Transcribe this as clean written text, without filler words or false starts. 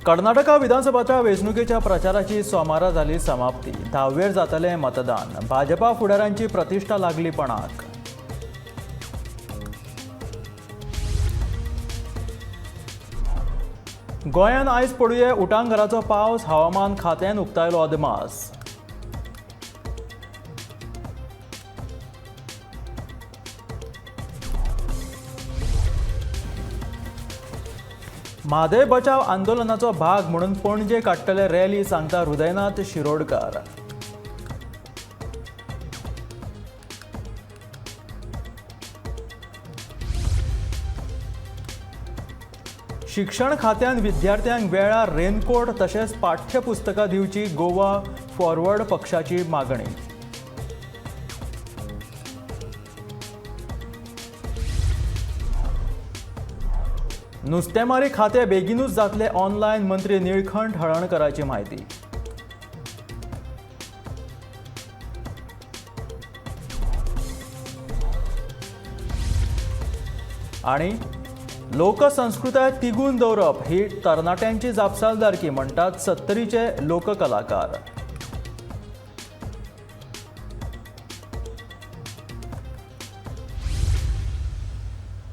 कर्नाटका विधानसभाच्या वेंचणुकेच्या प्रचाराची सोमारा जाली समाप्ती. 10वेर जातलें मतदान. भाजपा फुडाऱ्यांची प्रतिश्ठा लागली पणाक. गोंयांत आयज पडुये उटांगाराचो पावस. हवामान खात्यान उक्तायलो अदमास. म्हादय बचाव आंदोलनाचो भाग म्हणून पणजे काडटले रॅली, सांगता हृदयनाथ शिरोडकार. शिक्षण खात्यान विद्यार्थ्यांक वेळार रेनकोट तशेंच पाठ्यपुस्तकां दिवची, गोवा फॉरवर्ड पक्षाची मागणी. नुस्तेमारी खातें बेगीनूच जातलें ऑनलायन, मंत्री निळखंठ हळर्णकराची म्हायती. आनी लोकसंस्कृताय तिगून दवरप ही तरणाट्यांची जापसालदारकी, म्हणटात सत्तरीचे लोककलाकार.